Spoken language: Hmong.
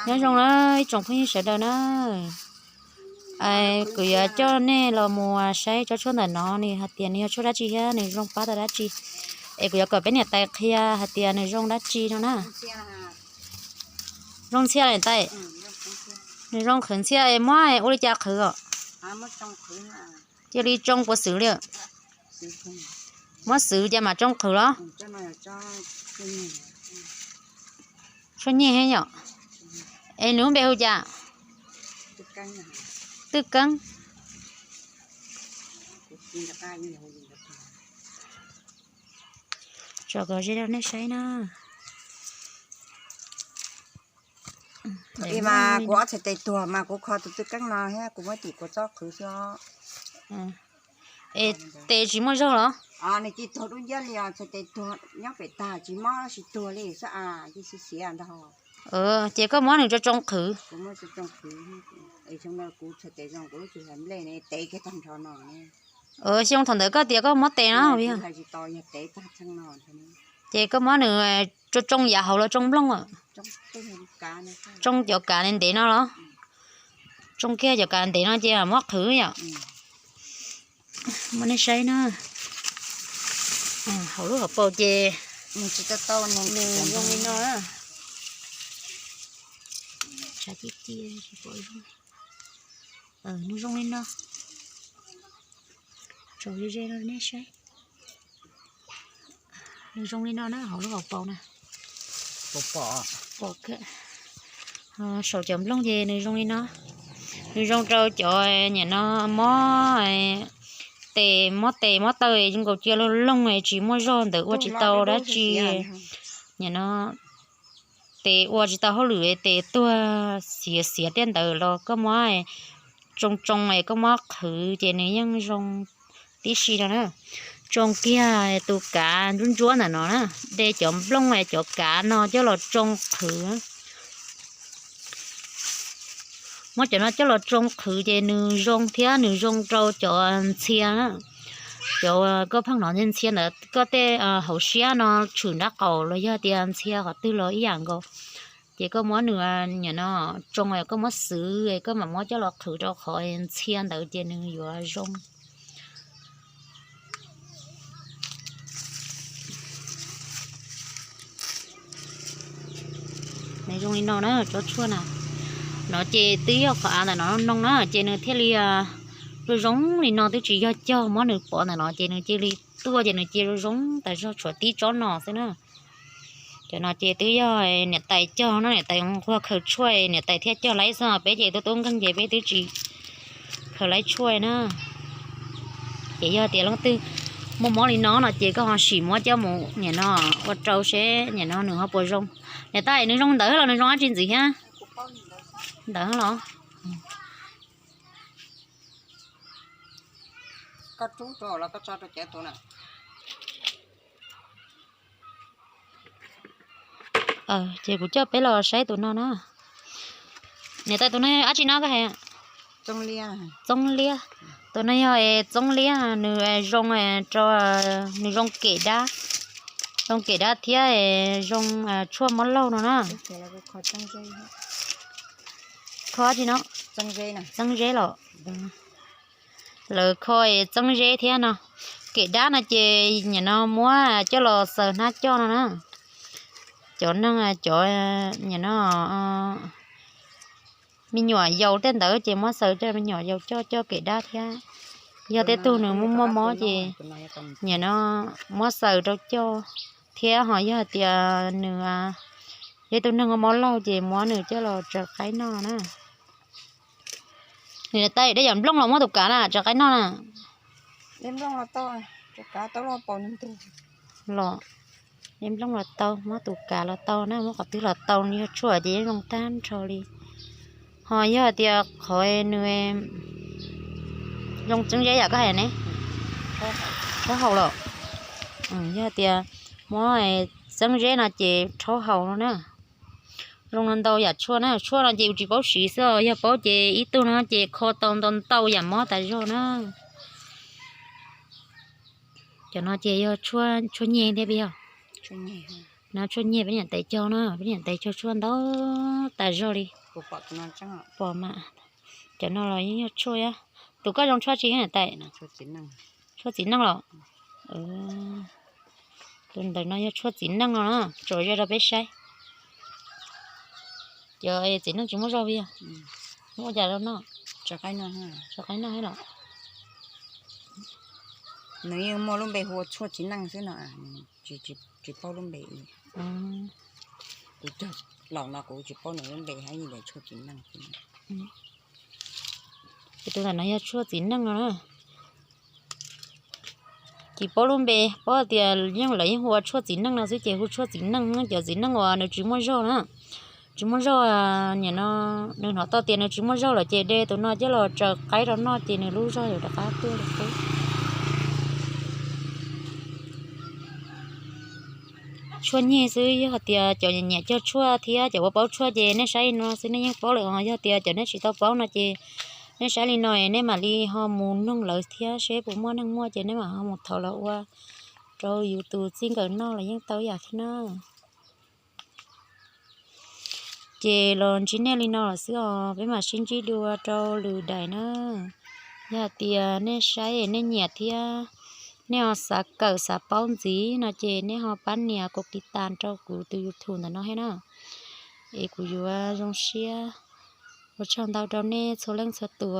Nyob zoo na ib tsoom phooj ywg sawv daws na, kuv yuav coj nej los mus saib tsob tshuaj ntawm no nws hais tias nws yog tshuaj dab tsi thiab nws zoo pab tau dab tsi. Es kuv yuav kom peb niam tais qhia hais tias nws zoo dab tsi no na. Zoo ntxhias li tais. Nws zoo qhwv ntxhias es muab ua li cas qhwv os? Cia li tsoo puas xwv li? Muab xwv ces mam tsoo qhwv los? Tshuaj nyeg yom. Es nws lub npe hu cas? Twj Keeb. Tso kom ze rau nej saib na. Mas kuv ob txhais tes tuag mas kuv kho tus twj keeb no thiab kuv muab tim kuv txob qhwv xwb. Es tes tsis muaj zog los? Nws cia tuag dub nciab li os, txhais tes tuag nyob pem tag tsis mob tsis tuag li xwb a, cia xiav xiav ntag. Ces koj muab nws tso tsoo qhwv. Kuv muab tso tsoo qhwv, kuv txhais tes zoo kuv lub tsis hais nplej ne, tev kiag tag nrho no. Xyoo thaum ntawd koj tias koj mob tes no, ces koj muab nws tso tsoo yav hauv los tsoo nplooj? Tsoo cov kav ntev no los? Tsoo kiag cov kav ntev no ces muab qhwv yom. Muab nej saib na, hauv lub hauv paus ces nws zoo li no. Nws zoo li no. Tso ze ze rau nej saib. Nws zoo li no na, hauv lub hauv paus na. Saum cov nplooj ces nws zoo li no. Nws zoo rau cov niam no mob tes, mob tes mob taw, zoo nkaus cia loog loog tsis muaj zog ntawd ua tsis tau dab tsi. Niam no tes ua tsis tau hauj lwm, tes tuag xiav xiav tej ntawd los koj muab tsoo tsoo es koj muab qhwv ces nws yeej zoo tib si no na. Tsoo kiag tus kav ntsuab ntsuab ntawm no na, de cov nplooj cov kav no coj los tsoo qhwv. Muab cov no coj los tsoo qhwv ces nws zoo thiab nws zoo rau cov ntxhia na. Cov koj pheej hnov ntxhia ntawd, koj tej hauv siab no tshwm nraub qaum los yog tias ntxhia qhov twg los ib yam nkaus. Ces koj muab nws niam no tsoo, koj muab xwv, koj mam muab coj los qhwv rau qhov ntxhia ntawd ces nws yuav zoo. Nws zoo li no na, tsob tshuaj na. No ces twb yog qhov av ntawm no no na, ces nws thiaj li zoo zoo li no, twb tsis yog cog, muab nws pov ntawm no ces nws cia li tuaj ces nws cia zoo zoo tas zog, tshuav tib tsob no xwb na. Cov no ces twb yog niam tais cog no, niam tais nquag khaws tshuaj, niam tais thiaj cog laib xwb, peb ces tub tub nkeeg ces peb twb tsis khaws laib tshuaj na. Ces yog tias leej twg muaj mob li no no ces koj ho sim muab coj mus niam no ua rau seb niam no nws ho puas zoo. Niam tais, nws zoo ntawd los nws zoo dab tsi ntxiv thiab? Ntawd los? Ces kuv coj peb los saib tus no na. Niam tais, tus no dab tsi no koj hais? Txoob liab. Tus no yog txoob liab, nws zoo rau, nws zoo kem dab, zoo kem dab thiab zoo tshuaj mob laug no na. Kho dab tsi no? Txeeb zeb los? Lawv kho txeeb zeb thiab no. Kem dab no ces nim no muab coj los xaws hnab coj no na. Cov neeg, cov nim no me nyuam yaus tej ntawd ces muab xaws coj, me nyuam yaus coj coj kem dab thiab. Yog tej tug nws muaj muaj mob ces nim no muab xaws rau coj thiab. Ho yog hais tias nws yog tus neeg mob laug ces muab nws coj los tsaws qaib noj na. Nws tais dej yam nplooj los muab tus kav na tsaws qaib noj na. Los, dej nplooj los tau, muab tus kav los tau na, muab qhov twg los tau, nws yog tshuaj ces yeej zoo tag nrho li. Ho yog tias qhov nws zoo txeeb zeb yam koj hais ne, rhaub haus los. Yog tias muab txeeb zeb no ces rhaub haus no na. Zoo no ntau yam tshuaj na, tshuaj no ces yus tsis paub siv xwb, yog paub ces ib tug no ces kho tau ntau ntau yam mob tas zog na. Cov no ces yog tshuaj nyeg thiab peb yog. No tshuaj nyiaj peb niam tais cog no, peb niam tais cog tshuaj ntau tas zog li. Pom mas, cov no los yeej yog tshuaj. Tus koj zoo tshuaj tsi niam tais? Tshuaj txiv neej los? Tus ntawm no yog tshuaj txiv neej no na, tso zaj rau peb saib. Cov txiv neej tsis muaj zog li, muab ua cas rau noj? Tso qaib noj los? Nws yeej muaj lub npe hu ua tshuaj txiv neej xwb no, tsis paub lub npe. Kuv cog laus no kuv tsis paub nws lub npe, hais tias tshuaj txiv neej. Tus ntawm no yog tshuaj txiv neej no na. Tsis paub lub npe, paub tias yeej lawv yeej hu ua tshuaj txiv neej no xwb ces hu tshuaj txiv neej. Cov txiv neej uas nws tsis muaj zog na, tsis muaj zog, nim no nws hnov tau tias nws tsis muaj zog lawm ces de tus no coj los tsaws qaib rau noj ces nws lub zog yuav rov qab tuaj li qub. Tshuaj nyiaj xwb, yog hais tias cov nyiam cog tshuaj thiab cov uas paub tshuaj ces nej saib li no xwb nej yeej paub lawm os. Yog tias cov nej tsis tau paub no ces nej saib li no nej mam li ho mus noog lawv thiab seb puas muaj neeg muaj ces nej mam ho mus thov lawv ua rau yus tus txij nkawm noj los yeej tau ib yam thiab na. Ces los ntsib nej li no lawm xwb os, peb mam sib ntsib dua rau lwm daim na. Yog hais tias nej saib nej nyiam thiab nej ho xav kawm xav paub ntxiv no ces nej ho pab nias kuv kis tas rau kuv tus YouTube ntawm no thiab na, es kuv yuav zoo siab. Ua tsaug ntau rau nej txhua leej txhua tus